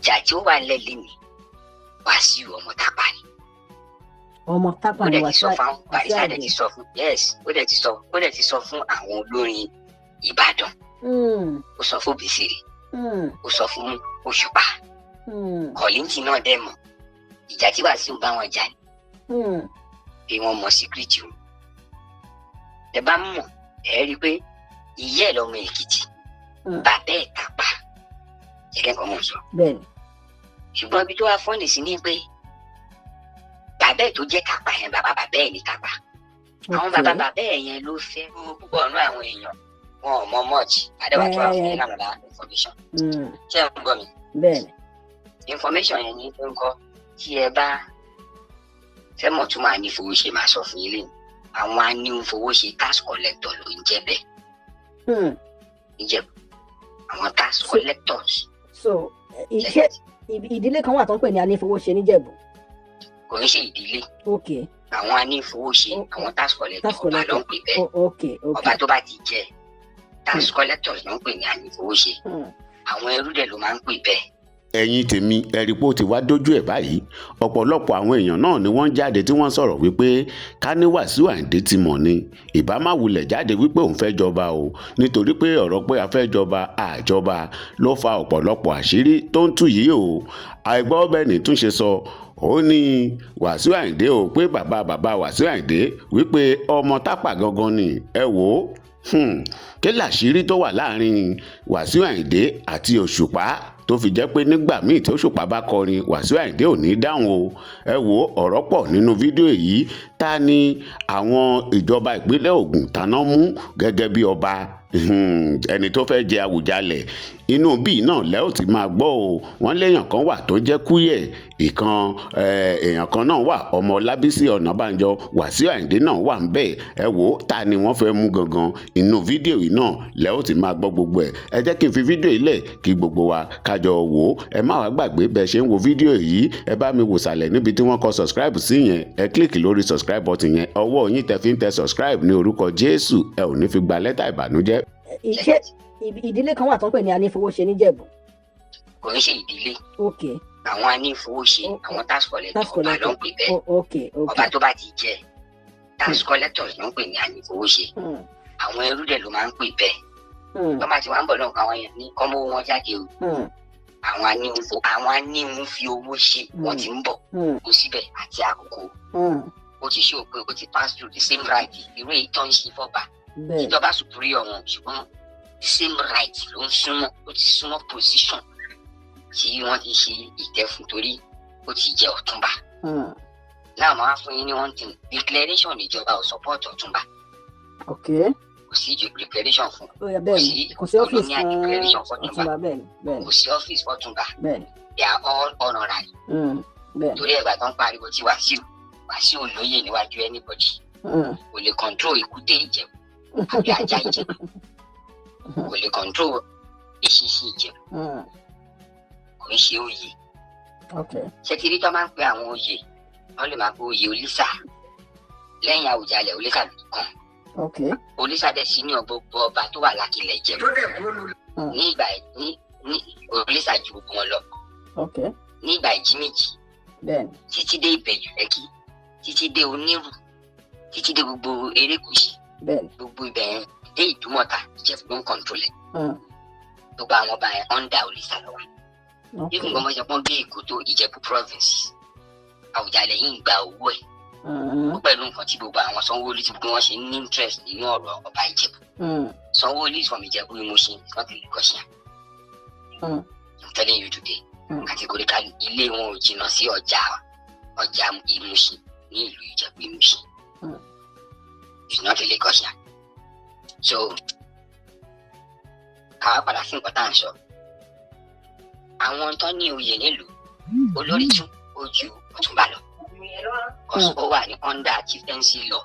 Ìjà tí ó wà nílẹ̀ lẹ́nìí, Wàsíù ọmọ Tápà ni. Ọmọ Tápà Ó ni dẹ̀ ti sọ Wàsíù fún Barrister, dẹ̀ Àyìndé. ti sọ fún, yes, ó dẹ̀ ti sọ fún àwọn olórin Ìbàdàn. Ó sọ fún Òbísìrì, ó sọ fún Òṣùpá. Kollington náà dẹ̀ mọ̀ ìjà tí Wàsíù bá wọn jà ní pé wọ́n mọ secret o. Ẹ bá mọ̀, ẹ rí i pé ìyá ẹ̀ lọ́mọ Èkìtì, bàbá ẹ̀ Tápà, jẹ́kẹ́ nǹkan mọ̀ sọ. Bẹ́ẹ̀ni. Ṣùgbọ́n ibi tó wá funny sí ni pé bàbá ẹ̀ tó jẹ́ Tápà yẹn, bàbá bàbá ẹ̀ ní Tápà. Àwọn bàbá bàbá ẹ̀ yẹn ló fẹ́. Púpọ̀ nínú àwọn èèyàn, wọn ò mọ much. Àdéhùn tó wà fún yín láwọn information. Ṣé ẹ ń gbọ́ mi? Bẹ́ẹ̀ni. Information yẹn ní pé ńkọ́, tí ẹ bá fẹ́ mọ̀ tún máa ní fowó ṣe, máa sọ fún yín lẹ́yìn. Àwọn anífowóṣe, tax collector ló ń jẹ́ bẹ́ẹ̀ níjẹ̀bú, àwọn tax collectors. So ṣé ìdílé kan wà tó ń pè ní anífowóṣe níjẹ̀bú? Kò ń ṣe ìdílé. Àwọn anífowóṣe, àwọn tax collector, Tax ọba ló ń collector. pè bẹ́ẹ̀. Ọba tó bá ti jẹ, tax collectors ló ń pè ní anífowóṣe. Àwọn ẹrú dẹ̀ ló máa ń pè bẹ́ẹ̀. Ẹ̀yin tèmi, ẹ̀rí pé ó ti wá dójú ẹ̀ báyìí. Ọ̀pọ̀lọpọ̀ àwọn èèyàn náà ni wọ́n jáde tí wọ́n sọ̀rọ̀ wípé ká ní Wàsíù Àyìndé ti mọ̀ ni, ìbá má wulẹ̀ jáde wípé òun fẹ́ jọba o, nítorí pé ọ̀rọ̀ pé a fẹ́ jọba àjọba ló fa ọ̀pọ̀lọpọ̀ àṣírí tó ń tú yìí o. Àìgbọ́ bẹ́ẹ̀ ni túnṣe sọ, ó ní Wàsíù Àyìndé o, pé bàbá bàbá Wàsíù Àyìndé wípé ọmọ Tápà gangan ni. Ẹ wò ó, kí làṣírí tó wà láàrin Wàsíù Àyìndé àti Òṣùpá tó fi jẹ́ pé nígbà míì tí Òṣùpá bá kọrin, Wàsíù Àyìndé ò ní dáhùn o? Ẹ wo, ọ̀rọ̀ pọ̀ nínú fídíò yìí. Ta ni àwọn ìjọba ìpínlẹ̀ Ògùn taná mú gẹ́gẹ́ bí ọba, ẹni tó fẹ́ jẹ Àwùjalẹ̀? Inú bíi náà lẹ́ ò ti máa gbọ́ o. Wọ́n léèyàn kan wà tó jẹ́ Kúyẹ̀ ìkan, èèyàn kan náà wà, ọmọ Lábísí Ọ̀nàbànjọ, Wàsíù Àyìndé náà wà ń bẹ̀. Ẹ wò ó, ta ni wọ́n fẹ́ mú gangan? Inú fídíò yìí náà lẹ́ ò ti máa gbọ́ gbogbo ẹ̀. Ẹ jẹ́ kí n fi fídíò yìí lẹ̀ kí gbogbo wa kájọ wò ó. Ẹ má wàá gbàgbé, bẹ́ẹ̀ ṣe ń wo fídíò yìí, ẹ bá mi wò sàlẹ̀ níbi tí wọ́n kọ subscribe sí yẹn, ẹ click lórí subscribe button yẹn. Ọwọ́ yín tẹ fi ń tẹ subscribe, ní orúkọ Jésù, ẹ ò ní fi gba lẹ́tà ìbànújẹ́. Ṣé ìdílé kan wà tó ń pè ní anífowóṣe níjẹ̀bú? Kò ń ṣe ìdílé. Àwọn anífowóṣe, àwọn tax collector, Tax ọba ló ń collector. pè bẹ́ẹ̀. Ọba tó bá ti jẹ, tax collectors ló ń pè ní anífowóṣe. Àwọn ẹrú dẹ̀ ló máa ń pè bẹ́ẹ̀. Tó bá ti wá ń bọ̀ náà, káwọn yẹn ní kọ́mọ́ wọn jáde o. Àwọn aníhun fi owó ṣe, wọ́n ti ń bọ̀ kó síbẹ̀ àti àkókò. Ó ti ṣe òpin, ó ti pass through the same right, irú èyí tó ń ṣe fọ́ba ìjọba superior wọn, ṣùgbọ́n the same right ló ń súnmọ́. Ó ti súnmọ́ position tí wọ́n ti ṣe ìtẹ́ fún torí ó ti jẹ́ ọ̀túnba. Náà máa fún yín ní one thing: declaration ìjọba ò support ọ̀túnba. Kò sí declaration fún Ó yẹ, bẹ́ẹ̀ni, kò sí ọ́fíìsì colonial fún declaration fọ́túnba. Ọ̀túnba, bẹ́ẹ̀ni bẹ́ẹ̀ni Kò sí ọ́fíìsì fọ́túnba. They are all honorary. Torí ẹ̀gbà tó ń pariwo tí Wàsíù lóye níwájú anybody, kò lè control èkúté Ìjẹ̀bú àbí ajá Ìjẹ̀bú, kò lè control eṣinṣin Ìjẹ̀bú. Kò ń ṣe oyè. Ṣé tí rí tó máa ń pe àwọn oyè, wọ́n lè máa pe oyè Olísà lẹ́yìn Àwùjalẹ̀, Olísà kan. Olísà dẹ̀ sí ní gbogbo ọba tó wà lákìlẹ̀ Ìjẹ̀bú ní ìgbà ní Olísà ju gbogbo wọn lọ ní ìgbà Ìjímìjì títí dé Ìbẹ̀jú Lẹ́kì, títí dé Onírù, títí dé gbogbo Erékùṣì, gbogbo ibẹ̀ yẹn dé Ìdúmọ̀tà, Ìjẹ̀bú ló ń control ẹ̀. Gbogbo àwọn ọba yẹn, under Olísà ló wà. Even gbọ́n ṣe pọ́n gbé Èkó tó Ìjẹ̀bú province, Àwùjalẹ̀ yìí ń gba owó ẹ̀. Ó pẹ̀lú nǹkan tí gbogbo àwọn Sanwó-Olú tí gbogbo wọn ṣe ní interest nínú ọ̀rọ̀ ọba Ìjẹ̀bú. Sanwó-Olú is from Ìjẹ̀bú Ìmúṣin, it's not a Lagosian. I'm telling you today. Categorically, ilé wọn ò jìnnà sí ọjà Ìmúṣin ní ìlú Ìjẹ̀bú Ìmúṣin. It's not a Lagosian. So káwá padà sí nǹkan tá à ń sọ. Àwọn tó ní oyè nílùú, olórí tún ojú Ọ̀túnba lọ. Ó wà ní under chieftaincy law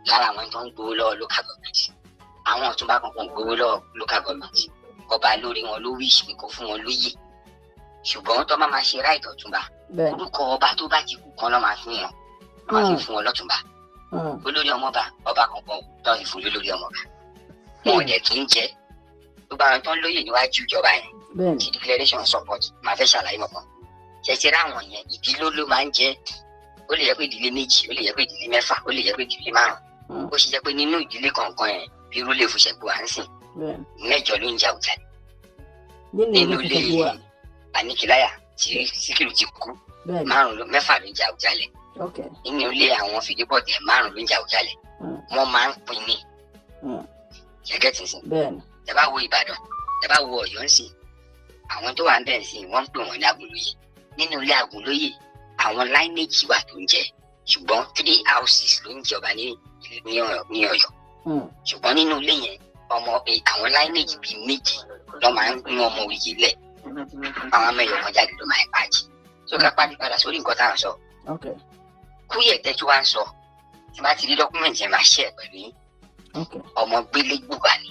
lára àwọn tó ń gbowó lọ́wọ́ local government. Àwọn Ọ̀túnba kankan gbowó lọ́wọ́ local government. Ọba lórí wọn ló wish pé kó fún wọn lóyè, ṣùgbọ́n tó máa ṣe right Ọ̀túnba, orúkọ ọba tó bá ti kú kan lọ́ máa fún wọn, lọ́ máa fi fún wọn lọ́túnba. Olórí ọmọba, ọba kankan tó fi fún lórí ọmọba, wọn ò dẹ̀ kí ń jẹ́ gbogbo àwọn tó ń lóyè níwájú ìjọba yẹn. Tí declaration support máa fẹ́ ṣàlàyé mọ̀kan ṣẹṣẹ ráwọn yẹn, ìdílé ló máa ń jẹ́. Ó lè jẹ́ pé ìdílé méjì, ó lè jẹ́ pé ìdílé mẹ́fà, ó lè jẹ́ pé ìdílé márùn-ún. Ó ṣe jẹ́ pé nínú ìdílé kọ̀ọ̀kan yẹn, bí irú lè Fùṣẹ̀gbùwà ń sìn, mẹ́jọ ló ń jẹ Àwùjalẹ̀ nínú ilé Àníkìláyà tí Síkírù ti kú, márùn mẹ́fà ló ń jẹ Àwùjalẹ̀. Nínú ilé àwọn Fìdípọ̀tẹ̀, márùn ló ń jẹ Àwùjalẹ̀. Wọ́n máa ń pín ní ṣẹ́gẹ́tì sìn. Tẹ́ bá wo Ìbàdàn, tẹ́ bá wo Ọ̀yọ́ ń sìn, àwọn tó wà ń bẹ̀ ń sìn, wọ́n ń pè wọ́n ní Àgùnlóyè. Nínú ilé Àgùnlóyè, àwọn lineage wà tó ń jẹ, ṣùgbọ́n three houses ló ń jọba ní Ọ̀yọ́. Ṣùgbọ́n nínú ilé yẹn, ọmọ àwọn lineage bíi méjì ló máa ń mú ọmọ òye lẹ̀, àwọn mẹ́yọ̀ kan jáde ló máa ń pàjì. So ká pàdé padà sórí nǹkan tá à ń sọ. Kúyẹ̀tẹ́ tí wàá ń sọ, tí bá ti rí document yẹn, máa ṣe ẹ̀ pẹ̀lú yín. Ọmọ Gbélégbùwà ni,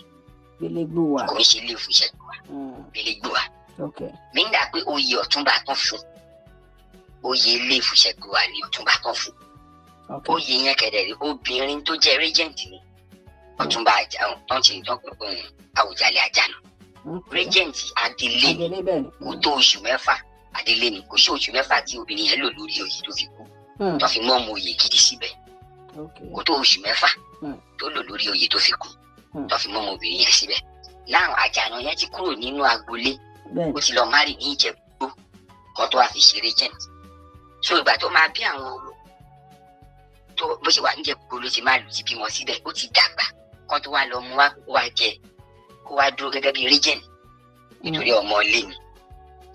kò ń ṣe ilé Ìfúnṣẹ́gbùwà, Gbélégbùwà. Mi ń dà pé oyè ọ̀túnba tán fún, oyè ilé Ìfúnṣẹ́gbùwà ni ọ̀túnba tán fún. Oyè yẹn kẹ̀dẹ̀ rí, obìnrin tó jẹ́ regent ni ọ̀túnba tó ń ṣe Àwùjalẹ̀ Àjànà. Regent adelé ni, kò tó oṣù mẹ́fà, adelé ni, kò sí oṣù mẹ́fà tí obìnrin yẹn lò lórí oyè tó fi kú, tó fi mọ́ ọmọ oyè gidi síbẹ̀. Kò tó oṣù mẹ́fà tó lò lórí oyè tó fi kú, tó fi mọ́ ọmọbìnrin yẹn síbẹ̀. Náà Àjànà yẹn ti kúrò nínú agboolé, ó ti lọ marry ní Ìjẹ̀bú kan tó wá fi ṣe regent. So ìgbà tó máa bí àwọn ọmọ tó, bó ṣe wà níjẹ̀bú ló ti máa lù ti bí wọn síbẹ̀, ó ti dàgbà kan tó wá lọ mú wá, kó wá jẹ, kó wá dúró gẹ́gẹ́ bí regent, nítorí ọmọ ilé ni.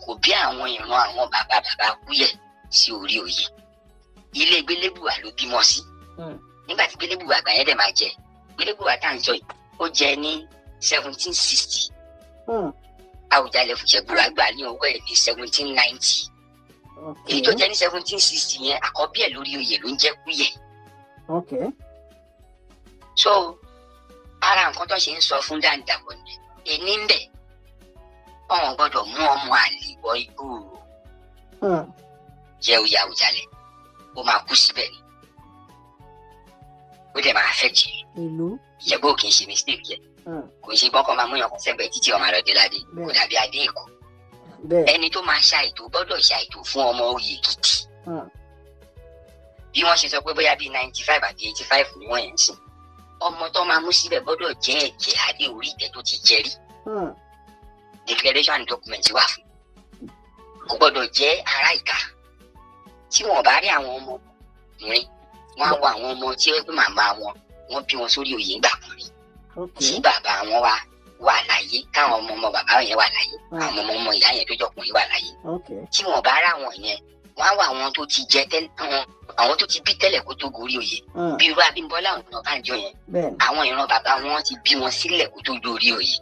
Kò bí àwọn ìran àwọn bàbá bàbá Kúyẹ̀ sí orí oyè. Ilé Gbélégbùwà ló bímọ sí. Nígbà tí Gbélégbùwà àgbà yẹn dẹ̀ máa jẹ, Gbélégbùwà tá à ń sọ yìí, ó jẹ ní 1760. Àwùjalẹ̀ Fùṣẹ̀gbùwà gbà ní ọwọ́ ẹ̀ ní 1790. Èyí tó jẹ ní 1760 yẹn, àkọ́bí ẹ̀ lórí oyè ló ń jẹ́ Kúyẹ̀. So ara nǹkan tó ṣe ń sọ fún Dáńdàpọ̀ ni ẹni ń bẹ̀, ọ̀hún gbọ́dọ̀ mú ọmọ àlè wọ igbó jẹ́ oyè Àwùjalẹ̀, ó máa kú síbẹ̀ ni, ó dẹ̀ máa affect ìlú. Ìjẹ̀bú kì í ṣe mistake yẹ, kò ń ṣe gbọ́n kọ́ máa mú yàn kó sẹ́gbẹ̀ẹ́ títí ọmọ àlọ́dé ládé, kò dàbí adé Èkó. Ẹni tó máa ṣàìtò gbọ́dọ̀ ṣàìtò fún ọmọ oyè gidi. Bí wọ́n ṣe sọ pé bóyá bíi 95 àbí 85 ni wọ́n yẹn ń sìn, ọmọ tó máa mú síbẹ̀ gbọ́dọ̀ jẹ́ ẹ̀jẹ̀ adé orí ìtẹ́ tó ti jẹ rí. Declaration document wà fún. Kò gbọ́dọ̀ jẹ́ ará ìka. Tí wọ́n bá rí àwọn ọmọkùnrin, wọ́n á wọ àwọn ọmọ tí ó pé màmá wọn, wọ́n bí wọn sórí oyè ńgbà kan rí, tí bàbá wọn wá wà láyé, káwọn ọmọ ọmọ bàbá yẹn wà láyé, àwọn ọmọ ọmọ ìyá yẹn tó jọkùnrin wà láyé. Tí wọ́n bá rà wọn yẹn, wọ́n á wọ àwọn tó ti jẹ tẹ́lẹ̀, àwọn tó ti bí tẹ́lẹ̀ kó tó gorí oyè, bí irú Abímbọ́lá Ọ̀nàbànjọ yẹn, àwọn ìran bàbá wọn ti bí wọn sílẹ̀ kó tó gorí oyè.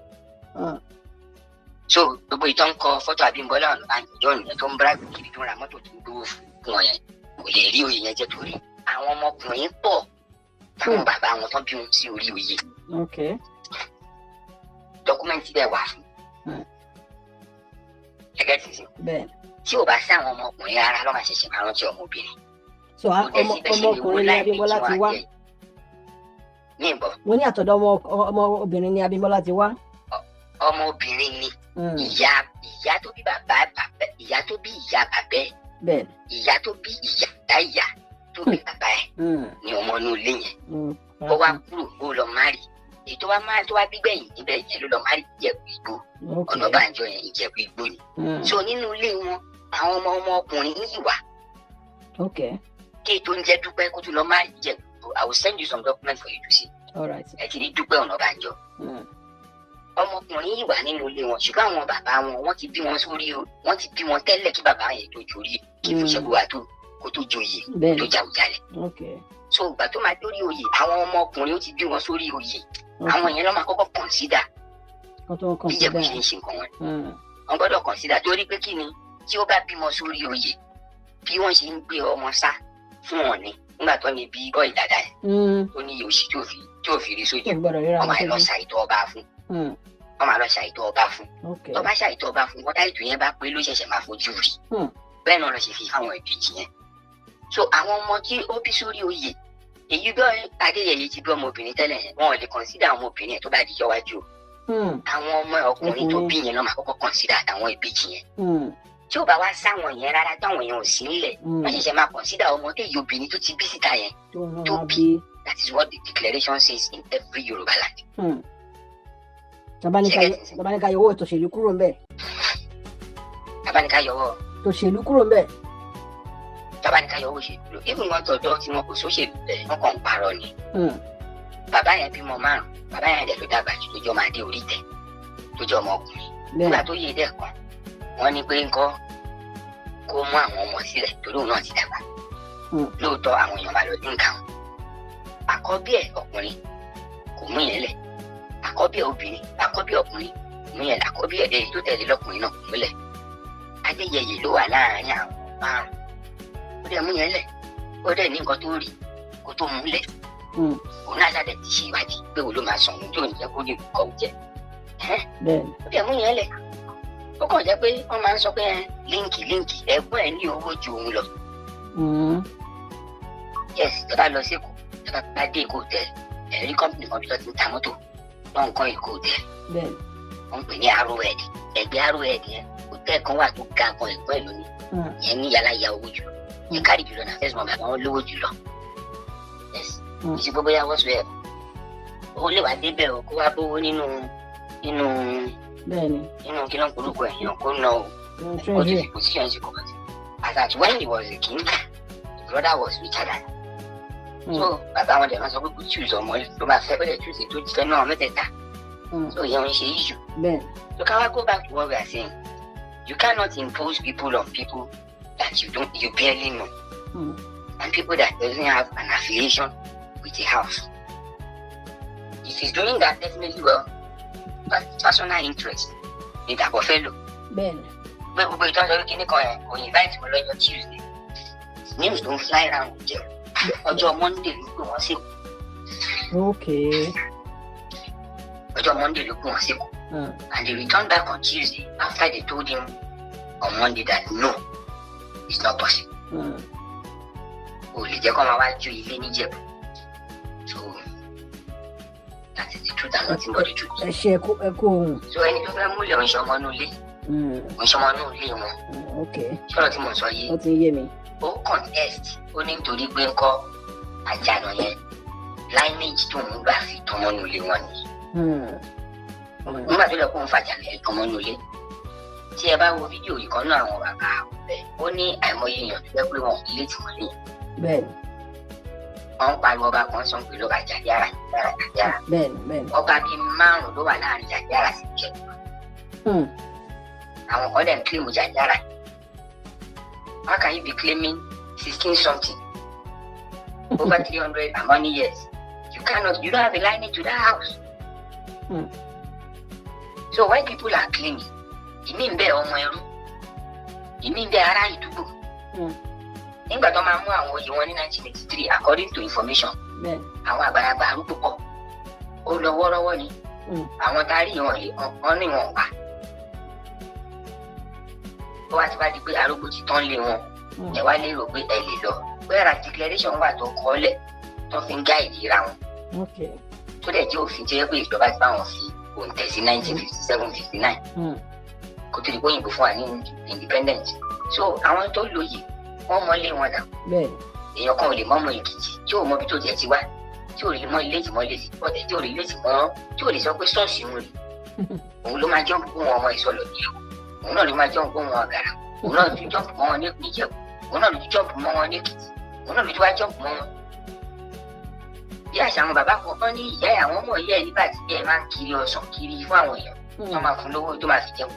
So gbogbo ìtàn kọ fọ́tò Abímbọ́lá Ọ̀nàbànjọ yẹn tó ń bíráìbù kiri, tó ń ra mọ́tò, tó ń gbowó fún wọn yẹn, kò lè rí oyè yẹn jẹ, torí àwọn ọmọkùnrin pọ̀ táwọn bàbá wọn tán bí wọn sí orí oyè. Document bẹ́ẹ̀ wà fún gẹ́gẹ́ tí sìn. Tí ò bá sí àwọn ọmọkùnrin rárá, ló máa ṣẹ̀ṣẹ̀ máa rántí ọmọbìnrin. So ọmọkùnrin ni Abímbọ́lá ti wá? Ní ìbọn. Mo ní àtọ̀dọ̀ ọmọbìnrin ni Abímbọ́lá ti wá. Ọmọbìnrin ni ìyá, ìyá tó bí bàbá bàbá, ìyá tó bí ìyá bàbá ẹ̀, ìyá tó bí ìyá ìyá tó bí bàbá ẹ̀ ni ọmọ inú ilé yẹn. Ó wá kúrò, ó lọ marry. Èyí tó wá marry, tó wá bí gbẹ̀yìn níbẹ̀ yẹn, ló lọ marry Ìjẹ̀bú Igbó. Ọ̀nàbànjọ yẹn, Ìjẹ̀bú Igbó ni. So nínú ilé wọn, àwọn ọmọ ọmọ ọkùnrin yìí wà. Kí ètò ń jẹ́ Dúpẹ́ kó tún lọ marry Ìjẹ̀bú Igbó. I will send you some documents for you to see. Ẹ ti rí Dúpẹ́ Ọ̀nàbànjọ. Ọmọkùnrin yìí wà nínú ilé wọn, ṣùgbọ́n àwọn bàbá wọn, wọ́n ti bí wọn sórí o, wọ́n ti bí wọn tẹ́lẹ̀ kí bàbá yẹn tó jorí, kí Fùṣẹ̀gbùwà tó kó tó joyè, tó jàwùjalẹ̀. So ìgbà tó máa dórí oyè, àwọn ọmọkùnrin ó ti bí wọn sórí oyè, àwọn yẹn ló máa kọ́kọ́ consider. Bí Ìjẹ̀bú ṣe ń ṣe nǹkan wọn, wọn gbọ́dọ̀ consider, torí pé kí ni, tí ó bá bímọ sórí oyè, bí wọ́n ṣe ń gbé ọmọ sá fún wọn ni nígbà tó ní bí bọ́ọ̀lì dáadáa yẹn, ó ní òṣì tí ò fi rí sójú, wọ́n máa lọ ṣàìtọ́ ọba fún, wọ́n máa lọ ṣàìtọ́ ọba fún. Tó bá ṣàìtọ́ ọba fún, wọ́n táìtù yẹn bá pé ló ṣẹ̀ṣẹ̀ máa fojú rí. Bẹ́ẹ̀ náà lọ ṣe fi fáwọn ìbejì yẹn. So àwọn ọmọ tí ó bí sórí oyè, èyí bí Adéyẹyẹ ti bí ọmọbìnrin tẹ́lẹ̀ yẹn, wọn ò lè consider àwọn ọmọbìnrin yẹn tó bá di jọ́wájú o. Àwọn ọmọ ọkùnrin tó bí yẹn ló máa kọ́kọ́ consider àtàwọn ìbejì yẹn. Tí ò bá wá sáwọn yẹn rárá, táwọn yẹn ò sí nílẹ̀, wọ́n ṣẹ̀ṣẹ̀ máa consider ọmọ tó yẹ obìnrin tó ti bí síta yẹn tó bí. That is what the declaration says in every Yoruba land. Tabaníkà yọwọ́ tòṣèlú kúrò ń bẹ̀. Tabaníkà yọwọ́ tòṣèlú kúrò ń bẹ̀. Tabaníkà yọwọ́ òṣèlú, even wọn tọ̀dọ̀ tí wọn kò sóṣèlú bẹ̀, wọn kàn ń parọ́ ni. Bàbá yẹn bímọ márùn, bàbá yẹn dẹ̀ ló dàgbà jù, tó jọ máa dé orí tẹ̀, tó jọ ọmọ ọkùnrin. Nígbà tó yé dẹ̀ kan, wọ́n ní pé ńkọ́ kó mú àwọn ọmọ sílẹ̀ torí òun náà ti dàgbà. Lóòótọ́ àwọn èèyàn máa lọ dín nǹkan wọn. Àkọ́bí ẹ̀ ọkùnrin kò mú yẹn lẹ̀, àkọ́bí ẹ̀ obìnrin, àkọ́bí ọkùnrin kò mú yẹn lẹ̀, àkọ́bí ẹ̀ èyí tó tẹ̀lé lọ́kùnrin náà kò múlẹ̀. Adéyẹyè ló wà láàárín àwọn márùn, ó dẹ̀ mú yẹn lẹ̀, ó dẹ̀ ní nǹkan tó rí kó tó mú lẹ̀. Òun náà ṣàdẹ̀ ti ṣe ìwádìí pé òun ló máa sàn òun tí òun jẹ́ kó lè kọ́ jẹ. Ó dẹ̀ mú yẹn lẹ̀. Ó kàn jẹ́ pé wọ́n máa ń sọ pé link ẹ̀gbọ́n ẹ̀ ní owó ju òun lọ. Yes, tó bá lọ sí Èkó, tó bá dé Èkó hotel, ẹ̀rí company kan tó ti ń ta mọ́tò, wọ́n ń kọ́ Èkó hotel. Wọ́n ń pè ní Arrowhead. Ẹgbẹ́ Arrowhead yẹn, hotel kan wà tó ga kan, ẹ̀gbọ́n ẹ̀ lónìí. Yẹn ní yàrá ìyá owó jùlọ. Yẹn kárì jùlọ náà, first month àwọn lówó jùlọ. Yes, ìṣe gbogbo yà wọ́n sọ ẹ̀. Ó lè wá débẹ̀ o, kó wá bówó nínú nínú kí ló ń polúkọ ẹ̀yàn kó ná o. Ó ti fi position sí kọ̀ọ̀tì. As at when he was a king, the brother was richer than. So bàbá wọn dẹ̀ máa sọ pé kò choose ọmọ tó máa fẹ́, ó dẹ̀ choose tó fẹ́ náà mẹ́tẹ̀ẹ̀ta. So ìyẹn ń ṣe issue. So ká wá go back to what we are saying. You cannot impose people on people that you barely know. And people that doesn't have an affiliation with the house. If he's doing that, definitely, well, personal interest ní Dàpọ̀ fẹ́ lò. Pé gbogbo ìtọ́jú orí kìíní kan yẹn kò invite wọn lọ́jọ́ Tuesday. News tó ń fly round jẹ ọjọ́ Monday ló pè wọ́n sí. Ọjọ́ Monday ló pè wọ́n sí. And they returned back on Tuesday after they told him on Monday that no, it's not possible. O lè jẹ́ kó máa wá ju ilé níjẹ̀bú. So that is the truth and nothing but the truth. Ẹ ṣe ẹ kú ohun. So ẹni tó fẹ́ múlẹ̀ ń ṣọmọ inú ilé. Ń ṣọmọ inú ilé wọn. Sọ̀rọ̀ tí mo sọ yìí. Ó ti yé mi. Ó contest, ó ní nítorí pé ńkọ́ àjànà yẹn lineage tó ń gbà fi tọmọ inú ilé wọn ni. Nígbà tó lọ kó ń fàjà lẹ tọmọ inú ilé. Tí ẹ bá wo fídíò yìí kan náà, àwọn bàbá bẹ̀, ó ní àìmọye èèyàn tó jẹ́ pé wọn kò lè tì wọ́n lé. Wọ́n ń pariwo ọba kan sọ pé lọ́ba Jàdíàrà Jàdíàrà. Ọba bíi márùn-ún ló wà láàrin Jàdíàrà sí Ìjẹ̀bú. Àwọn kan dẹ̀ ń claim Jàdíàrà. How can you be claiming 16 something over 300 and many years? You cannot, you don't have a lineage to that house. So when people are claiming, ìmí ń bẹ ọmọ ẹrú, ìmí ń bẹ ará ìdúgbò. Nígbà tó máa mú àwọn oyè wọn ní 1983, according to information, àwọn àgbàlagbà arúgbó pọ̀, ó lọ wọ́rọ́wọ́ ni. Àwọn tá a rí wọn lè wọn ní wọn wà. Ó wá ti wá di pé arúgbó ti tán lé wọn, ẹ wá lérò pé ẹ lè lọ. Whereas declaration wà tó kọ́ lẹ̀ tó fi ń gáìdì ra wọn. Tó dẹ̀ jẹ́ òfin tó yẹ pé ìjọba ti bá wọn fi òǹtẹ̀ sí 1957-59. Kó tó di pé òyìnbó fún wa ní independent. So àwọn tó lóye wọ́n mọlé wọn dà. Èèyàn kan ò lè mọ́mọ́ Èkìtì tí ò mọ ibi tó jẹ́ ti wá, tí ò lè mọ ilé ìtìmọ́ ilé ìtìmọ́, tí ò lè ilé ìtìmọ́, tí ò lè sọ pé ṣọ́ọ̀ṣì ń rè. Òun ló máa jọ́ ń kó wọn ọmọ ìsọlọ̀ ní Èkó, òun náà ló máa jọ́ ń kó wọn Àgàrà, òun náà ló tún jọ́ǹpù mọ́ wọn ní Ìjẹ̀bú, òun náà ló tún jọ́ǹpù mọ́ wọn ní Èkìtì, òun náà ló tún wá jọ́ǹpù mọ́ wọn. Bí àṣà àwọn bàbá kan, wọ́n ní ìyá àwọn ọmọ ìyá ẹ̀ nígbà tí ẹ máa ń kiri ọsàn kiri fún àwọn èèyàn tó máa fún lówó tó máa fi jẹun,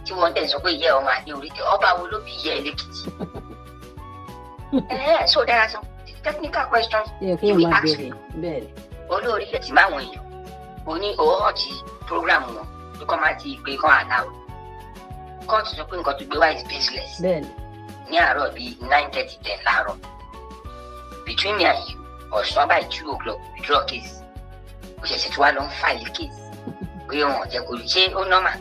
tí wọ́n tẹ̀ sọ pé ìyá ọmọ àdé orí tẹ ọba wo ló bí ìyá ẹ̀ lẹ́kìtì. So there are some technical questions you will ask. Olórí ẹ̀ ti máa wọ̀n èèyàn o ní owó ti program wọn tó kọ́ máa ti pé kán àná kóòtù sọ pé nǹkan tó gbé wá is baseless. Ní àárọ̀ bíi 9:30-10 láàárọ̀, between me and you, ọ̀sán by 2 o'clock withdraw case. Ó ṣẹ̀ṣẹ̀ tí wàá lọ ń file case pé wọn ò jẹ́ kó ṣe ó normal.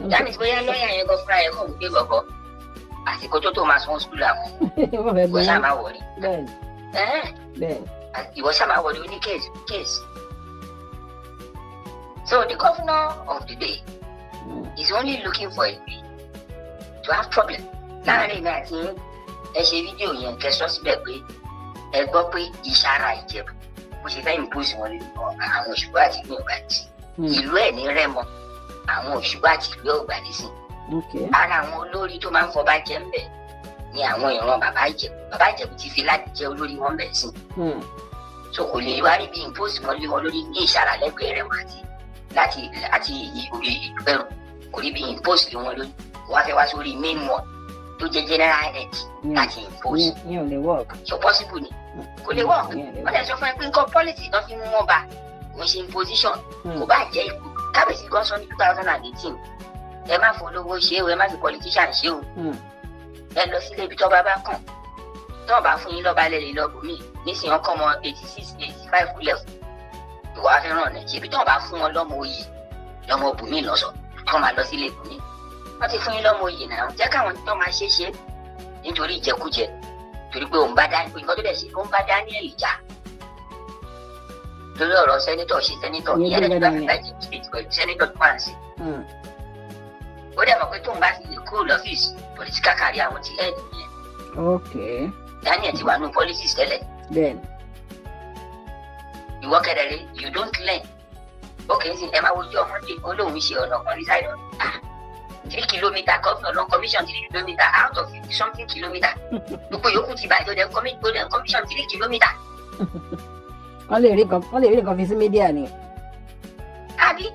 That means bóyá lọ́ọ̀yà yẹn gan fúnra yẹn kàn wípé bọ̀bọ̀ àsìkò tó tó máa sanwó sukùl àwọn ìwọ ṣáà máa wọlé. Ìwọ ṣáà máa wọlé ó ní case. So the governor of the day is only looking for a way to have problem. Láàárín mi àti yín, ẹ ṣe fídíò yẹn kẹsọ́ síbẹ̀ pé ẹ gbọ́ pé Ìsàrà Ìjẹ̀bú bó ṣe fẹ́ impose wọn lórí àwọn Òṣùgbó àti ìlú Ọ̀gbà tí ìlú ẹ̀ ní Rẹ́mọ, àwọn Òṣùgbó àti ìlú Ọ̀gbà nísìn. Ara àwọn olórí tó máa ń fọba jẹ ń bẹ̀ ni àwọn ìran bàbá Ìjẹ̀bú. Bàbá Ìjẹ̀bú ti fi láti jẹ olórí wọn bẹ̀ sí. So kò lè wá rí bí impose wọn lé wọn lórí ní Ìsàrà lẹ́gbẹ̀ẹ́ Rẹ́mọ àti láti àti Ìpẹ́rù, kò rí bí impose lé wọn lórí. Wọ́n á fẹ́ wá sórí main one tó jẹ́ general head láti impose. Yẹn ò lè work. So possible ni, kò lè work. Wọ́n lè sọ fún ẹ pé nǹkan policy tó fi mú wọn bá kò ń ṣe imposition. Kò bá jẹ́ ikú kábíyèsí gan sọ ní 2018, ẹ má fọlọ́wọ́ ṣe o, ẹ má fi politician ṣe o, ẹ lọ sílé ibi tó bá bá kàn, tó bá fún yín lọ́ba lẹ́lẹ̀ lọ́bùnmí nísìnyí ọkọ̀ ọmọ 86 85 lẹ́fù ìwà fẹ́ràn rẹ̀ ṣe ibi tó bá fún wọn lọ́mọ oyè lọ́mọ bùnmí lọ́sọ̀ kọ́ máa lọ sílé bùnmí. Wọ́n ti fún yín lọ́mọ oyè náà, jẹ́ káwọn tó máa ṣe ṣe nítorí ìjẹkújẹ, torí pé òun bá dá nǹkan tó dẹ̀ ṣe, òun bá Daniel jà lórí ọ̀rọ̀ senator ṣe senator ìyẹn lẹ́nu bá fi bàjẹ́ state pẹ̀lú senator tó wà ń sìn. Ó dẹ̀ mọ̀ pé tóun bá fi lè kúrò lọ́fíìsì, political career àwọn ti ẹ̀ nìyẹn. Daniel ti wà nù politics tẹ́lẹ̀. Ìwọ kẹrẹrẹ, you don't learn. Ó kì í sin ẹ máa wojú ọmọdé olóhùn ṣe ọ̀nà kan ní side ọ̀nà. 3 kilometre governor lọ commission 3 kilometre out of 50 something kilometre. Gbogbo yòókù ti bàjẹ́ dẹ̀ commission 3 kilometre. Wọ́n lè rí nǹkan fi sí mídíà ni. Àbí?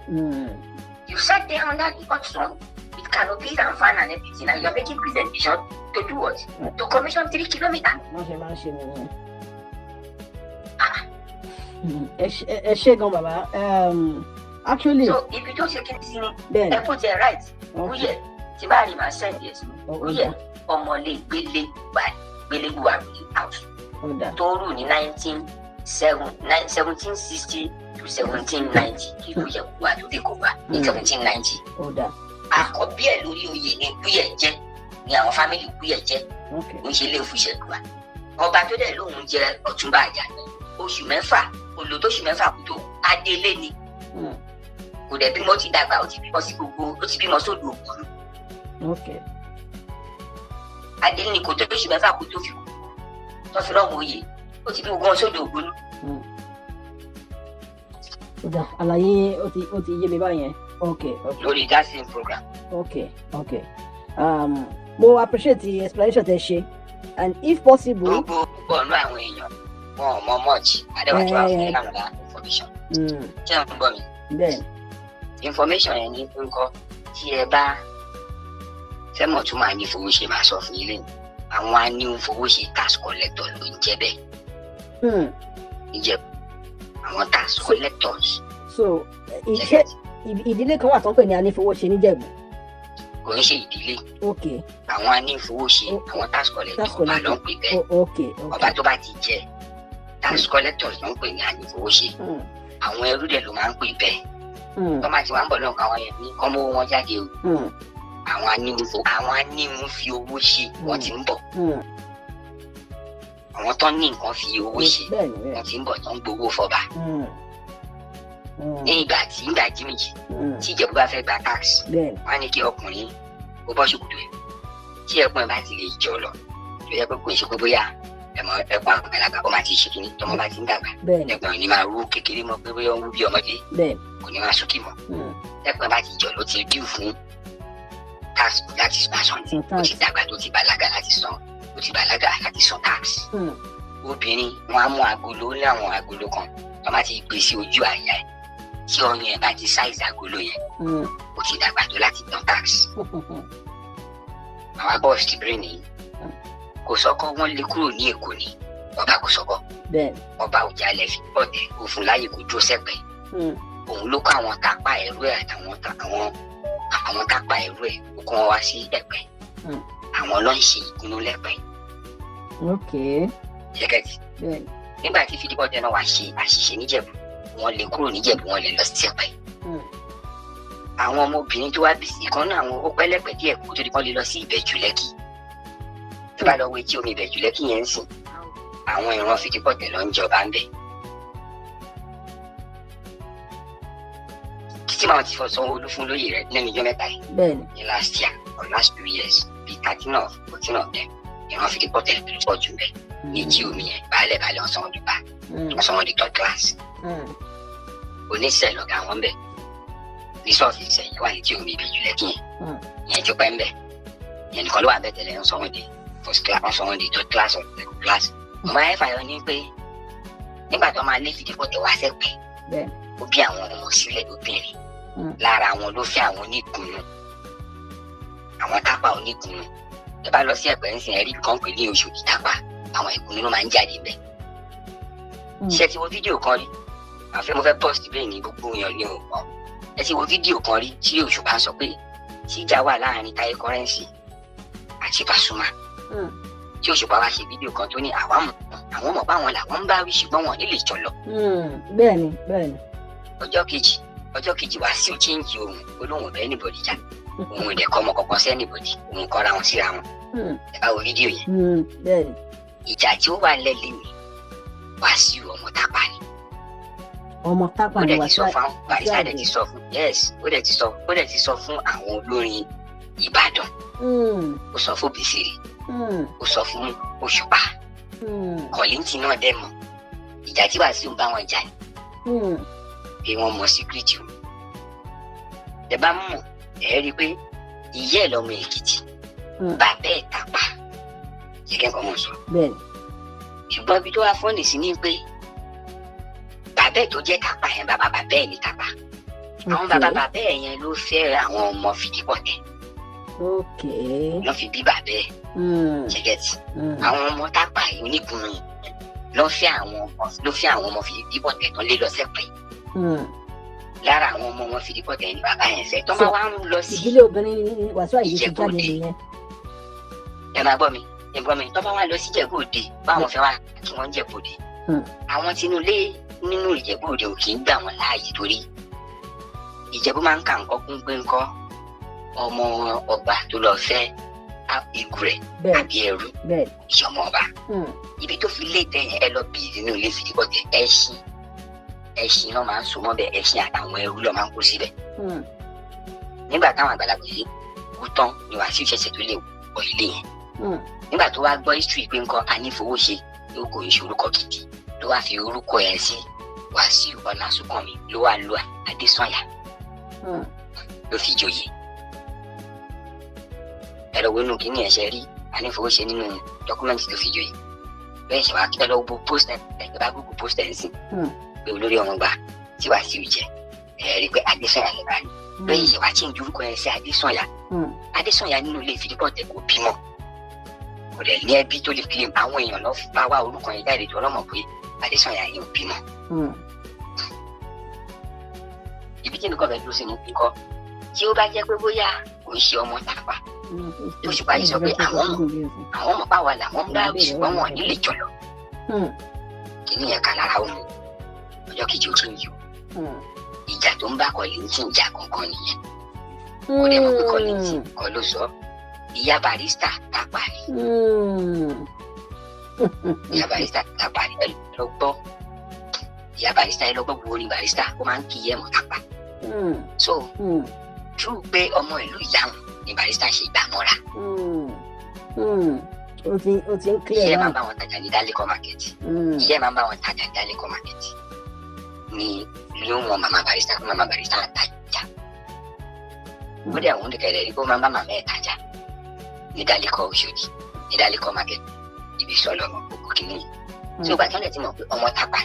You sat there under the hot sun with canopies and fan and everything, and you are making presentation to do what? To commission 3 kilometre. Wọ́n ṣe máa ń ṣe nìyẹn. Ẹ ṣé gan bàbá. Actually. So ibi tó ṣe kí ni sí ni ẹ put it right. Wúyẹ̀ tí bá rí màá send ẹ̀ sí. Wúyẹ̀ ọmọlé gbélé gbélégbùwà out. Tó rù ní 1760 to 1790 kí Wúyẹ̀ wà tó dé kó wà ní 1790. Àkọ́bí ẹ̀ lórí oyè ni Wúyẹ̀ jẹ́, ni àwọn fámìlì Wúyẹ̀ jẹ́. Ń ṣe ilé Fúṣẹ̀dùwà. Ọba tó dẹ̀ lóun jẹ Ọ̀túnba Àjàní oṣù mẹ́fà, olùdóṣù mẹ́fà kú tó adélé ni. Kò dẹ̀ bímọ, ti dàgbà, ó ti bímọ sí gbogbo, ó ti bímọ sódò òkúru. Adélé ni kò tó oṣù mẹ́fà kú tó fi kú tó fi rọ́ọ̀mù oyè, ó ti bí gbogbo wọn sódò òkúru. Àlàyé ó ti yé mi báyẹn. Lórí that same program. Mo appreciate the explanation tẹ́ ṣe, and if possible. Gbogbo ọ̀nà àwọn èèyàn wọn ò mọ much adéwà tó wà fún yín láwọn information. Ṣé ẹ ń gbọ́ mi? Bẹ́ẹ̀. Information yẹn ní nǹkan tí ẹ bá fẹ́ mọ̀ tó máa ní fowó ṣe máa sọ fún yín lẹ́yìn. Àwọn anífowóṣe tax collector ló ń jẹ́ bẹ́ẹ̀. Ìjẹ́ àwọn tax collectors. So iṣẹ́ ìdílé kan wà tó ń pè ní anífowóṣe níjẹ̀bú. Kò ń ṣe ìdílé. Àwọn anífowóṣe, àwọn tax collector ọba ló ń pè bẹ́ẹ̀. Ọba tó bá ti jẹ tax collectors ló ń pè ní anífowóṣe. Àwọn ẹrú dẹ̀ ló máa ń pè bẹ́ẹ̀. Tọ́mà tí wọ́n ń bọ̀ náà káwọn yẹn ní kọ́ mọ́ wọn jáde o. Àwọn anímú fi owó ṣe wọ́n ti ń bọ̀. Àwọn tó ní nǹkan fi owó ṣe wọ́n ti ń bọ̀ tó ń gbowó fọba. Ní ìgbà tí ìgbà jímìjì tí Ìjẹ̀bú bá fẹ́ gba tax, wọ́n á ní kí ọkùnrin kó bọ́ ṣòkòtò ẹ̀. Tí ẹ̀pọ̀n ẹ̀ bá ti lè jọ lọ, tó yẹ pé kò ṣe pé bóyá ẹ̀pọ̀n àgbàlagbà ó máa ti ṣe kínní, tọmọ bá ti ń dàgbà ẹ̀pọ̀n ò ní máa rú kékeré mọ́ pé bóyá ó ń wú bí ọmọdé, kò ní máa súnkì mọ́. Ẹ̀pọ̀n bá ti jọ ló ti due fún tax láti san, ó ti dàgbà tó ti bàlágà láti san, ó ti bàlágà láti san tax. Obìnrin wọn á mú agolo, ó ní àwọn agolo kan tó máa ti gbé sí ojú àyà ẹ̀, tí ọyàn ẹ̀ bá ti size agolo yẹn, ó ti dàgbà tó láti san tax. Àwọn bọ́ọ̀sì ti bẹ̀rẹ̀ nìyí. Kò sọ́kọ́ wọ́n lé kúrò ní Èkó ni ọba kò sọ́kọ́. Ọba Òjàlẹ̀ fi ọ̀tẹ̀ òfin láyè kó dúró sẹ́pẹ̀. Òun ló kọ́ àwọn tápá ẹrú ẹ̀ àtàwọn àwọn tápá ẹrú ẹ̀ ó kó wọn wá sí Ẹ̀pẹ́. Àwọn ló ń ṣe ìkùnú lẹ́pẹ́. Ṣẹ́kẹ̀tì. Nígbà tí Fìdípọ̀tẹ̀ náà wá ṣe àṣìṣe níjẹ̀bú, wọ́n lé kúrò níjẹ̀bú, wọ́n lè lọ sí Ẹ̀pẹ́. Àwọn ọmọbìnrin tó wá bí sí kan náà, àwọn ó pẹ́ lẹ́pẹ́ díẹ̀ kó tó di kán lè lọ sí Ìbẹ̀jú Lẹ́kì. Tó bá lọ wo etí omi Ìbẹ̀jú Lẹ́kì yẹn ń sìn, àwọn ìran Fìdípọ̀tẹ̀ ló ń jọba ń bẹ̀. Tí màá ti fọ Sanwó-Olú fún lóyè rẹ lẹ́nu ijọ́ mẹ́ta yìí. Ní last year or last 2 years, bíi 13 or 14 of them ìran Fìdípọ̀tẹ̀ ló pọ̀ jù bẹ́ẹ̀ ní tí omi yẹn. Baálẹ̀ baálẹ̀, wọ́n sọ wọ́n di bá, wọ́n sọ wọ́n di third class. Oníṣẹ́ lọ̀gá wọn bẹ̀ ní sọ́ọ̀fì ìṣẹ̀yìn wà ní tí omi ìbejì lẹ́kìn yẹn. Ìyẹn ti pẹ́ ń bẹ̀. Ìyẹn nìkan ló wà bẹ́ẹ̀ tẹ́lẹ̀. Wọ́n sọ wọ́n di first class, wọ́n sọ wọ́n di third class or second class. Mo máa ń fàyọ ní pé nígbà tó máa lé Fìdípọ̀tẹ̀ wá sẹ́pẹ̀, ó bí àwọn ọmọ sílẹ̀ lóbìnrin. Lára wọn ló fẹ́ àwọn oníkùnú, àwọn Tápà oníkùnú. Ẹ bá lọ sí Ẹ̀pẹ́ ńsìn, ẹ̀rí kan pè ní Oṣòdì Tápà, àwọn ìkùnú ló máa ń jáde bẹ́ẹ̀. Ṣé ẹ ti wo fídíò kan rí? Àfẹ́ mo fẹ́ post bẹ́ẹ̀ ní gbogbo èèyàn ní òpó. Ẹ ti wo fídíò kan rí tí Òṣùpá sọ pé tíjà wà láàrin Táyé Currency àti Pasuma, tí Òṣùpá wá ṣe fídíò kan tó ní àwa mọ̀, àwọn mọ̀ báwọn làwọn ń bá wí, ṣùgbọ́n wọn ò ní lè jọ lọ? Bẹ́ẹ̀ni, bẹ́ẹ̀ni. Ọjọ́ kejì Wàsíù change ohun, olóhùn ọ̀bẹ anybody jà, òun ò dẹ̀ kọ́ ọmọ kankan sí anybody, òun kọ́ra wọn síra wọn. Ẹ bá wo fídíò yẹn. Ìjà tí ó wà nílẹ̀ lẹ́nu, Wàsíù ọmọ Tápà ni. Ọmọ Tápà Ó ni dẹ̀ ti sọ Wàsíù fún àwọn Barrister dẹ̀ ti Àyìndé. sọ fún, yes, ó dẹ̀ ti sọ fún àwọn olórin Ìbàdàn. Ó sọ fún Bìsìrì, ó sọ fún Òṣùpá. Kollington náà dẹ̀ mọ̀ ìjà tí Wàsíù ń bá wọn jà ní, pé wọ́n mọ secret o. Ẹ bá mọ̀, ẹ rí i pé ìyá ẹ̀ lọ́mọ Èkìtì, bàbá ẹ̀ Tápà, yẹ kẹ́kọ̀ọ́ mọ̀ sọ. Ṣùgbọ́n ibi tó wá funny sí ni pé bàbá ẹ̀ tó jẹ́ Tápà yẹn, bàbá bàbá ẹ̀ ní Tápà. Àwọn bàbá bàbá ẹ̀ yẹn ló fẹ́ àwọn ọmọ Fìdípọ̀tẹ̀ lọ́ fi bí bàbá ẹ̀. Ṣẹgẹ́tì? Àwọn ọmọ Tápà yìí, onígun yìí, ló fẹ́ àwọn ọmọ Fìdípọ̀tẹ̀ tó lé lọ sẹ́pẹ̀. Lára àwọn ọmọ wọn Fìdípọ̀tẹ̀ ní bàbá yẹn fẹ́ tó máa wá ń lọ sí Ìdílé obìnrin ni Wàsíù Àyìndé ti jáde Ìjẹ̀bú-Òde. nìyẹn. Ẹ máa gbọ́ mi, ẹ gbọ́ mi. Tó bá wá lọ sí Ìjẹ̀bú Òde, báwọn fẹ́ wá kí wọ́n Ìjẹ̀bú Òde, àwọn tinúlé nínú Ìjẹ̀bú Òde ò kì í gbà wọ́n láàyè, torí Ìjẹ̀bú máa ń ka nǹkan kún pé ńkọ́ ọmọ ọba tó lọ fẹ́ ìgúrẹ̀ àbí ẹrú ìṣọmọ ọba. Ibi tó fi lé tẹ̀yìn, ẹ lọ bì nínú ilé Fìdípọ̀tẹ̀, ẹṣin, ẹṣin náà máa ń so mọ́ bẹ́ẹ̀, ẹṣin àtàwọn ẹrú lọ máa ń kó síbẹ̀. Nígbà táwọn àgbàlagbà yìí kú tán ni Wàsíù ṣẹ̀ṣẹ̀ tó lè wọ ilé yẹn. Nígbà tó wá gbọ́ history pé nǹkan anífowóṣe ló kò ń ṣe orúkọ gidi, ló wá fi orúkọ yẹn sí Wàsíù Ọlásùnkànmí, ló wá lo Adésànyà, ló fi joyè. Ẹ lọ wo inú kínní ẹ̀ ṣe rí anífowóṣe nínú document tó fi joyè bẹ́ẹ̀. Ṣe wá ẹ lọ wo post ẹ, ẹ bá google post ẹ̀ ń sìn pé olórí ọmọ gbà tí Wàsíù jẹ, ẹ rí i pé Adésànyà lè bá ní lóyè. Ṣe wá change orúkọ yẹn sí Adésànyà. Adésànyà nínú ilé Fìdípọ̀tẹ̀ kò bímọ, kò dẹ̀ ní ẹbí tó lè claim. Àwọn èèyàn lọ bá wá orúkọ yẹn jáde tó ọlọ́mọ pé Adésànyà yẹn ò bímọ. Ibi tí mi kọ́ fẹ́ dúró sí ni kíkọ́ tí ó bá jẹ́ pé bóyá kò ń ṣe ọmọ Tápà, tó sì parí sọ pé àwọn mọ̀ báwa làwọn ń bá wí, ṣùgbọ́n wọn ò ní lè jọ lọ. Kìíní yẹn kà lára òun. Ọjọ́ kejì, ó tún yìí o. Ìjà tó ń bá Kollington jà kankan nìyẹn. Kò dẹ̀ mọ̀ pé Kollington kọ́ ló sọ. Ìyá Barrister Tápà ni. Ìyá Barrister Tápà ni. Ẹ lọ gbọ́ ìyá Barrister, ẹ lọ gbọ́ gbogbo orin Barrister, ó máa ń kí ẹ mọ̀ Tápà. So true pé ọmọ ìlú ìyá wọn ni Barrister ṣe gbà mọ́ra. Ó ti ń clear Iṣẹ́ máa ń náà. bá wọn tajà ní Daleko Market. Iṣẹ́ máa ń bá wọn tajà ní Daleko Market ni ló ń wọn màmá Barrister, kó màmá Barrister tajà. Ó dẹ̀ àwọn oníkẹ̀rẹ̀ rí kó máa ń bá màmá ẹ̀ tajà ní Daleko Oṣòdì, ní Daleko Market, ibi sọlọ gbogbo kìíní yìí. Tí o bá tán lẹ̀ ti mọ̀ pé ọmọ Tápà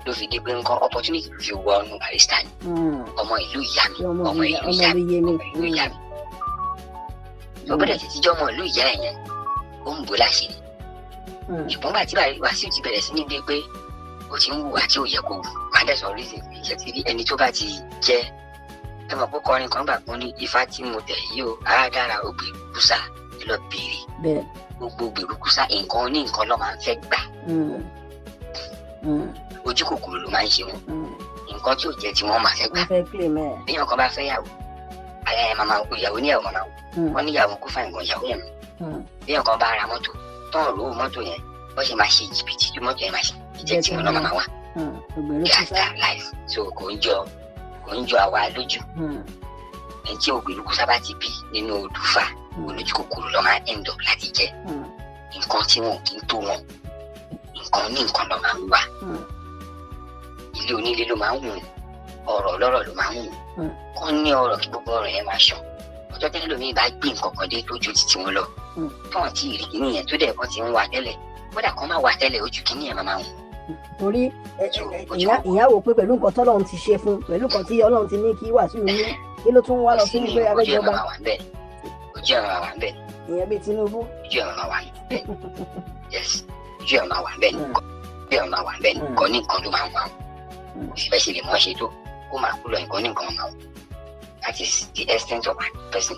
ló fi di pé nǹkan opportunity ló fi wọ ọnù Barrister ni. Ọmọ ìlú ìyá mi, ọmọ ọmọ ìlú ìlú ìyá mi, iye mi. ọmọ ìlú ìyá mi. Tó gbọ́dọ̀ ti tíjọ́ ọmọ ìlú ìyá ẹ̀ yẹn, ó ń bò láṣìírí. Ṣùgbọ́n gbà tí Wàsíù ti bẹ̀rẹ̀ sí ní dé pé ó ti ń hùwà tí ò yẹ kó wù, má dẹ̀ sọ reason iṣẹ́ ti rí ẹni tó bá ti jẹ́. Ẹ mọ̀ pé kọrin kan gbà pọ́n ní ifá tí mo tẹ̀ yìí o, á dára ó gbé kúsá, ẹ lọ bèèrè. Gbogbo gbèrú kúsá, nǹkan oní nǹkan ló máa ń fẹ́ gbà. Ojú kòkòrò ló máa ń ṣe wọn. Nǹkan tí ò jẹ́ tí wọ́n máa fẹ́ gbà. Wọ́n fẹ́ claim ẹ̀. Bí ọkọ bá fẹ́ yàwó, aya ẹ̀ máa máa wo ìyàwó níyàwó, máa máa wò wọ́n níyàwó kó fáìn gan ìyàwó yẹn. Bí ọkọ bá ra mọ́tò tán, rò ó mọ́tò yẹn, wọ́n ṣe máa ṣe jìbìtì tí mọ́tò yẹn máa ṣe jẹ́ tí wọ́n náà máa wà. Ògbèrú That's kúsá. that life. So kò ń jọ Kò ń jọ àwa lójú. Ẹni tí Ògbèrúkú sábà ti bí nínú odùfà, olójú kòkòrò ló máa end up láti jẹ. Nǹkan tí wọn kì í tó wọn, nǹkan ní nǹkan ló máa ń wà. Ilé onílé ló máa ń wù, ọ̀rọ̀ ọlọ́rọ̀ ló máa ń wù. Kọ́ ní ọ̀rọ̀ kí gbogbo ọ̀rọ̀ yẹn máa ṣàn. Ọjọ́ tẹ́lẹ̀ lómi bá gbé nǹkan kan dé tó ju títí wọn lọ, tọ́wọ́n tí ìrì kìíní yẹn tó dẹ̀ kọ́ ti ń wà tẹ́lẹ̀, kódà kọ́ máa wà tẹ́lẹ̀, ojú kìíní yẹn máa wù. Torí ìyá wò pé pẹ̀lú nǹkan tọ́lọ́run ti ṣe fún, pẹ̀lú nǹkan tí Ọlọ́run ti ní kí Wàsíù ní, kí ló tún wá lọ sí pé abẹ́jọba. Ojú ẹ̀ máa wà ń bẹ̀. Ìyẹn bíi Tinubu. Ojú ẹ̀ máa wà ń bẹ̀. Yes, ojú ẹ̀ máa wà ń bẹ̀. Ojú ẹ̀ máa wà ń bẹ̀. Nǹkan ní nǹkan ló máa ń wà. Kò sí bẹ́ẹ̀ ṣe lè mọ́ ṣe tó, kó máa kú lọ, nǹkan ní nǹkan máa wà. That is the essence of a person.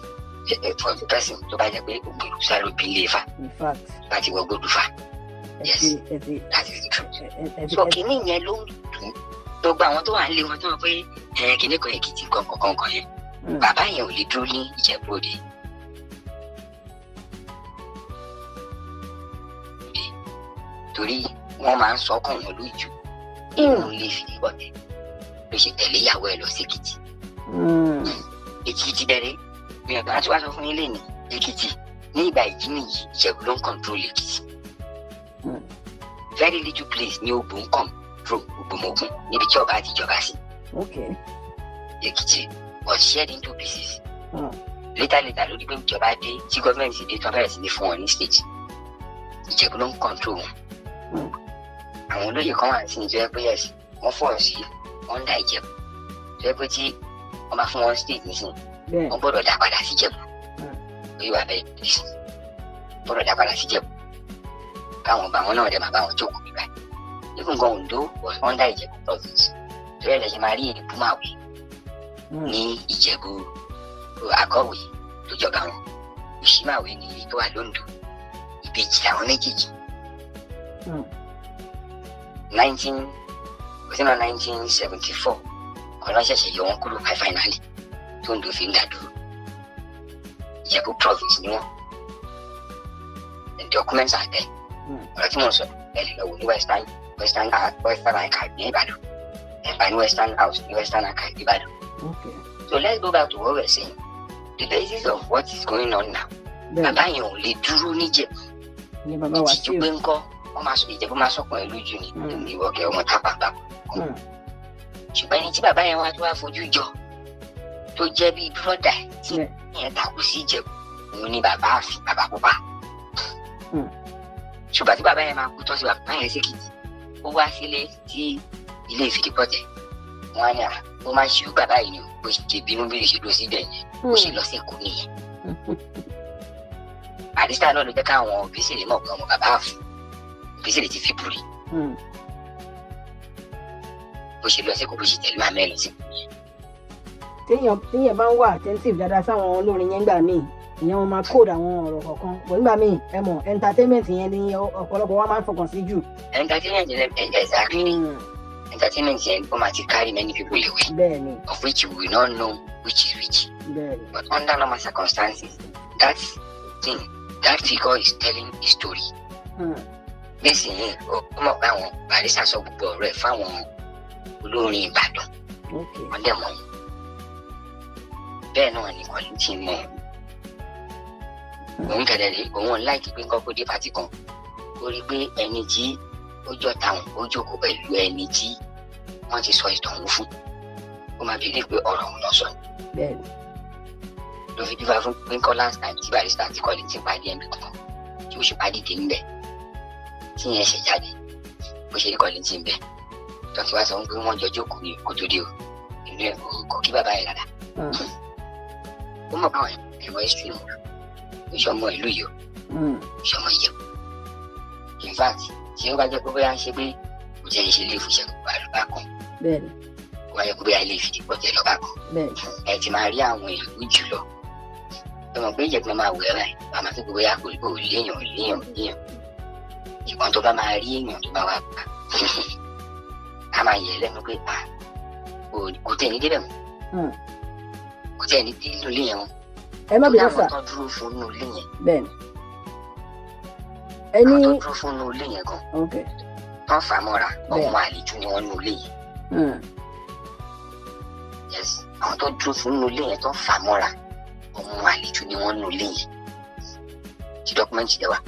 For the person tó bá jẹ́ pé Ògbèrú sáré bí ilé Ifá bá ti wọ gbódùfà. Yes, that is the truth. So kìíní yẹn ló ń dùn gbogbo àwọn tó wà nílé wọn tó wọ́n pé kìíní kan Èkìtì kankan kan yẹn, bàbá yẹn ò lè dúró ní Ìjẹ̀bú Òde. Torí wọ́n máa ń sọ ọkàn wọn lójú inú ilé Fìdípọ̀tẹ̀ ló ṣe tẹ̀lé ìyàwó ẹ̀ lọ sí Èkìtì. Èkìtì bẹ̀rẹ̀ mi ò bá tí wàá sọ fún yín lẹ́nu. Èkìtì ní ìgbà ìjínigbì, Ìjẹ̀bú ló ń control Èkìtì. Very little place ní Ògùn ń control Ògbómọ̀gùn níbi tí ọba àti ìjọba sí. Èkìtì was shared into pieces. Later later ló di pé ìjọba dé, tí gọ́ọ̀mẹ̀ntì dé, tí wọ́n bẹ̀rẹ̀ sí ní fún wọn ní state. Ìjẹ̀bú ló ń control wọn. Àwọn olóyè kan wà sí ìjọba pé yes, wọ́n fọ̀ sí under Ìjẹ̀bú, tó yẹ pé tí wọ́n bá fún wọn state nísìnyí, wọ́n gbọ́dọ̀ dá padà sí Ìjẹ̀bú. Oyè wà bẹ́ẹ̀ nísìnyí, gbọ́dọ̀ dá padà sí Ìjẹ̀bú, káwọn bá wọn náà dẹ̀ máa bá wọn jókòó bíbá. Even gan Ondo was under Ìjẹ̀bú province, torí ẹ̀ lẹ́sẹ̀ máa rí Ìbúmáwé ní Ìjẹ̀bú, Àgọ́wé tó jọba wọn, Òṣìmáwé ní tó wà lóńdó. Ìbejì làwọn méjèèjì. 1974 ọlọ́ṣẹ̀ṣẹ̀ yọ wọn kúrò finally tó ń do fi ń dá dúró. Ìjẹ̀bú province ni wọ́n. The documents are there. Ọ̀rọ̀ tí mo sọ ẹ lè lọ wò ní Western Archive ní Ìbàdàn, ẹ̀bá ní Western House ní Western Archive ní Ìbàdàn. So let's go back to what we were saying, the basis of what is going on now. Bàbá yẹn ò lè dúró níjẹ̀bú. Ìtìjú pé ńkọ́ wọ́n máa sọ Ìjẹ̀bú máa sọkàn ẹ lójú ni ìwọ̀kẹ́ ọmọ tápàpà. Ṣùgbọ́n ẹni tí bàbá yẹn wá tó wá fojú jọ tó jẹ́ bíi bírọ́dà tí yẹn takú sí Ìjẹ̀bú, òun ni bàbá àfi bàbá pupa. Ṣùgbọ́n tí bàbá yẹn máa kú tọ́ sí bàbá yẹn sékìtì, ó wá sílé tí ilé Ìfìdípọ̀tẹ̀, wọn á ní à ó máa ṣe bàbá yìí ni bó ṣe bínú bí ó ṣe dúró síbẹ̀ yẹn, bó ṣe lọ sí Èkó nìyẹn. Barrister náà ló jẹ́ káwọn Òbísìrè mọ̀ pé ọmọ bàbá àfi Òbísìrè ti fi bùrì. Bó ṣe lọ sí Èkó, bó ṣe tẹ̀lé màmá ẹ̀ lọ sí Èkó nìyẹn. Téèyàn bá ń wà attentive dáadáa sáwọn olórin yẹn gbà míì, ìyẹn wọn máa code àwọn ọ̀rọ̀ kọ̀ọ̀kan bọ̀ nígbà míì, ẹ mọ̀, entertainment yẹn ni ọ̀pọ̀lọpọ̀ wa máa ń fọkàn sí jù. Entertainment yẹn, exactly. Entertainment yẹn, ó máa ti carry many people away. Bẹ́ẹ̀ni. Of which we will not know which is which. Bẹ́ẹ̀ni. But under normal circumstances, that thing, that figure is telling a story. Nísìnyí, ó mọ̀ pé àwọn Barrister sọ gbogbo ọ̀rọ̀ ẹ̀ fáwọn olórin Ìbàdàn. Wọ́n dẹ̀ mọ̀ ọ́n. Bẹ́ẹ̀ náà ni Kollington mọ̀ ọ́n. Òun kẹ̀lẹ́ rí òun láìkí pé nǹkan kó dé party kan, ó rí pé ẹni tí ó jọ táwọn ó jókòó pẹ̀lú ẹni tí wọ́n ti sọ ìtàn òun fún, ó máa bèèrè pé ọ̀rọ̀ òun lọ sọ ni. Ló fi dífá fún pé nǹkan last time tí Barrister àti Kollington pàdé ẹ̀mí kan tí ó ṣe pàdé dé ńbẹ̀ tí yẹn ṣe jáde, bó ṣe rí Kollington ńbẹ̀ tó ti wá sọ pé wọ́n jọ jókòó ní kó tó dé o, ìlú ẹ̀ kò kí bàbá yẹn dáadáa. Ó mọ̀ káwọn ẹ̀rọ history wọn ìṣọmọ ìlú yìí o, ìṣọmọ Ìjẹ̀bú. In fact, tí ó bá jẹ́ pé bóyá ń ṣe pé kò jẹ́ ìṣe ilé ìfúnṣẹ́ lọ́ba kan, kó wáyé pé bóyá ilé Ìfìdípọ̀tẹ̀ lọ́ba kan, ẹ ti máa rí àwọn ìlú jù lọ. Ẹ mọ̀ pé Ìjẹ̀bú máa wẹ̀ ẹ́ báyìí, máa tó pé bóyá kò léèyàn léèyàn léèyàn. Ìgbọ́n tó bá máa rí èèyàn tó bá wà pa, a máa yẹ̀ lẹ́nu pé kò tẹ̀ ní débẹ̀ mọ́, kò tẹ̀ ní dé inú ilé yẹn mọ́. Ẹ má bínú sà. Àwọn tó dúró fún inú ilé yẹn. Bẹ́ẹ̀ni. Ẹni. Àwọn tó dúró fún inú ilé yẹn gan. Tán fà mọ́ra, ọmọ àlejò ni wọ́n nú ilé yẹn. Àwọn tó dúró fún nínú ilé yẹn, tó ń fà mọ́ra, ọmọ àlejò ni wọ́n nínú ilé yẹn, tí document dẹ̀ wà.